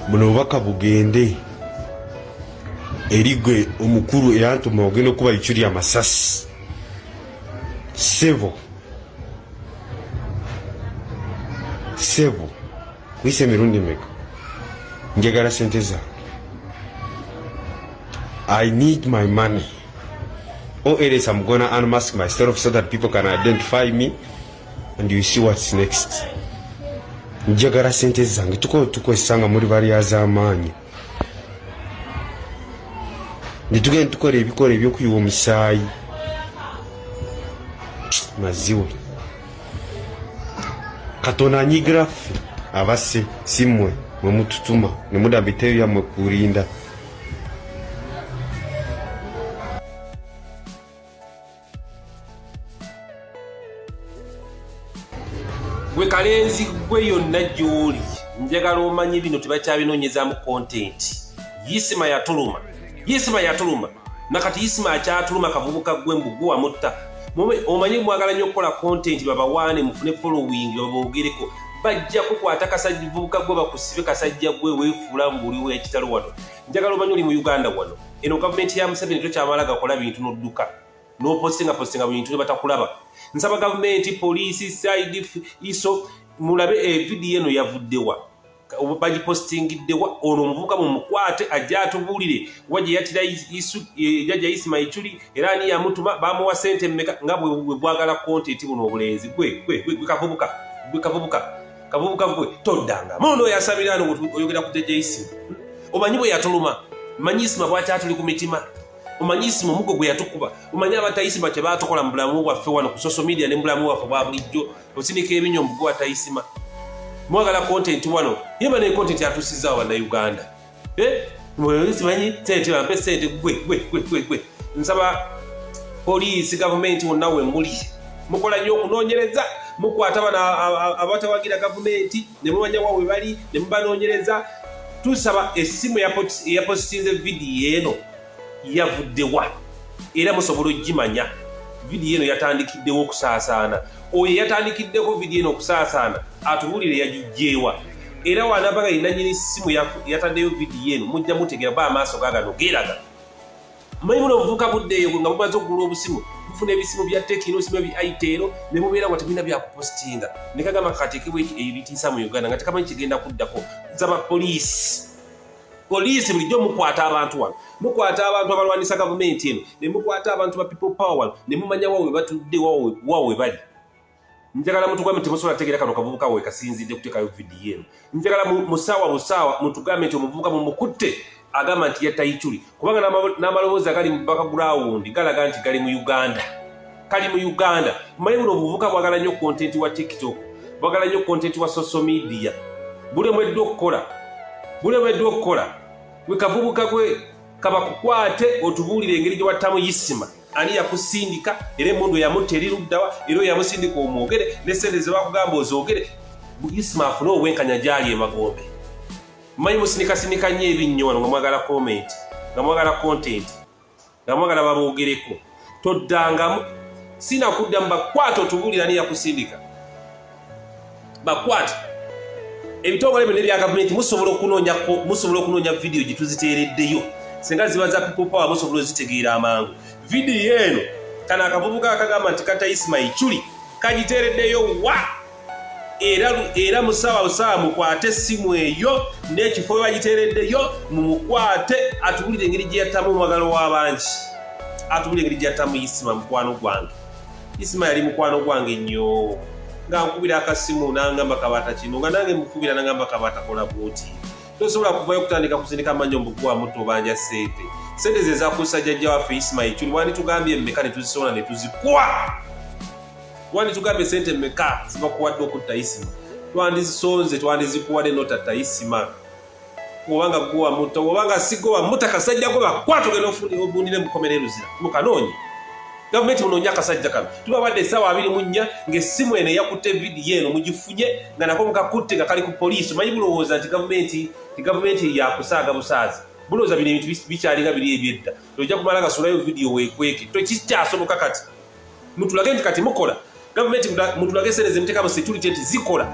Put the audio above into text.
Buno obubaka bugende eri gwe omukulu eyantuma ogenda okuba Ichuli amasasi. Ssebo, ssebo, kuyisa emirundi meka? Njagala sente zange. I need my money or else I'm gonna unmask myself so that people can identify me and you see what's next. Njagala sente zange. Tukola tukozesa nga muli balyazaamaanyi netugenda tukola ebikola ebyokuyiwa omusaayi maziwe. Katonda anyigira ffe abasse, si mmwe mwe mututuma ne mudda mu bitebe byammwe kulinda. Gwe kalenzi gwe, yonna gy'oli, njagala omanye bino tebakyabinoonyezaamu content. Isima yatuluma, Isima yatuluma, nakati Isima akyatuluma. Kavubuka gwe, mbu gwe wamutta. Omanye mwagala nnyo okukola content, babawaane mufune following, baboogereko. Bajja kukwata, kasajja vubuka gwe, bakusibe. Kasajja gwe, weefuula mbu oli w'ekitalo wano. Njagala omanye oli mu Uganda wano. Eno gavumenti ya Museveni, tokyamala gakola bintu n'odduka n'opostinga postinga bintu ne batakulaba. Nsaba gavumenti, poliisi, CID, ISO, mulabe evidiyo eno yavuddewa, bagipostingiddewa. Ono omuvubuka mumukwate, ajja atubuulire wa gye yatira jjajja Isima Ichuli, era ani yamutuma, bamuwa sente mmeka, nga bwe bwagala content buno obulenzi. Gwe gwe gwe kavubuka gwe, kavubuka, kavubuka gwe, toddanga muno oyasabira ano oyogera ku jjajja Isima. Omanyi bwe yatuluma? Manyi Isima bwakyatuli ku mitima? Omanyi Isima omugo gwe yatukuba? Omanyi abatayisima kye batukola mu bulamu bwaffe wano ku social media ne mu bulamu bwaffe bwa bulijjo? Osinika ebinyo omugo watayisima. Mwagala content wano, ye bane content atuusizaawo Bannayuganda. Simanyi sente, bampe sente. Gwe gwe gwe gwe gwe, nsaba poliisi, gavumenti, wonna we muli, mukola nnyo okunoonyereza, mukwata bano abatawagira gavumenti ne mumanya wa we bali ne mubanoonyereza. Tusaba essimu eyapositinze vidiyo eno yavuddewa, era musobola ogimanya vidiyo eno yatandikiddewo okusaasaana. Oyo yatandikiddeko vidiyo eno okusaasaana atubuulire yagijjeewa, era wanaba nga yenanyini ssimu yataddeyo vidiyo eno, mujja mutegera ba amaaso gagano geraga. Manyi buno obuvubuka buddeeyo nga bumaze okugula obusimu, bufuna ebisimu bya Tecno, simu bya Itel, ne mubeera nga tebirina byakupositinga, ne kagamba kateekebwa ebitiisa mu Uganda nga tekamanyi kigenda kuddako. Nsaba poliisi, poliisi, bulijjo mukwata abantu wano, mukwata abantu abalwanisa gavumenti eno, ne mukwata abantu ba People Power wano, ne mumanya wawe batudde, wawe bali. Njagala mutugambe. Temusobola tegeera kano kavubuka we kasinzidde kuteekayo vidiyo eno. Njagala musaawa busaawa mutugambe nti omuvubuka mumukutte agamba nti yatta Ichuli, kubanga n'amaloboozi agali mu background galaga nti gali mu Uganda, kali mu Uganda. Mumanyi buno obuvubuka bwagala nnyo content wa TikTok, bwagala nnyo content wa social media. Bulemweddwa okukola, bulemweddwa okukola. Gwe kavubuka gwe, kabakukwate otubuulire engeri gye wattamu Isima, ani yakusindika, era emundu eyamutta eri luddawa, era oyo yamusindika omwogere, ne sente ze bakugamba ozoogere. Isima afune obwenkanya gyali emagombe. Mumanyi musinikasinika nnyo ebinnyo wano nga mwagala comment, nga mwagala content, nga mwagala baboogereko. Toddangamu, sinakuddamu. Bakwata otubuulira ani yakusindika, bakwata. Ebitongole byonna ebya gavumenti musobola okunoonyako, musobola okunoonya vidiyo gye tuziteereddeyo. Singa ziba za People Power, musobola ozitegeera amangu. Vidiyo eno kano akavubuka akagamba nti kata Isima Ichuli kagiteereddeyo wa, era musaawa busaawa mukwate essimu eyo n'ekifo we bagiteereddeyo, mumukwate atubulire engeri gye yattamu omwagalo w'abangi, atubulire engeri gye yattamu Isima mukwano gwange. Isima yali mukwano gwange nnyo, nga nkubira akasimu nangamba Kabaata kino, nga nange mukubira nangamba Kabaata kola bwoti. Tosobola kuvayo kutandika kusindika mannyo mbu gwa muto obanja sente. Sente ze zakussa jjajja waffe Isima Ichuli, wanditugambye mmeka ne tuzisonda ne tuzikuwa. Wanditugambye sente mmeka zibakuwadde okutta Isima, twandizisonze, twandizikuwadde notatta Isima. Obanga gwe wamutta, obanga si gwe wamutta, kasajja gwe bakwata ogenda ovundire mukomera eruzira. Mukanoonye, gavumenti munoonye akasajja kano. Tubawadde essaawa 24 ng'essimu eno eyakutte vidiyo eno mugifunye, nga nako mukakutte nga kali ku poliisi. Omanyi bulowooza nti gavumenti yakusaaga busaazi, bulowooza bino ebintu bikyalinga biri ebyedda. Tojja kumala gasulayo vidiyo weekweke, tokikyasoboka. Kati mutulage nti kati mukola. Gavumenti mutulage sente zemuteeka mu security nti zikola.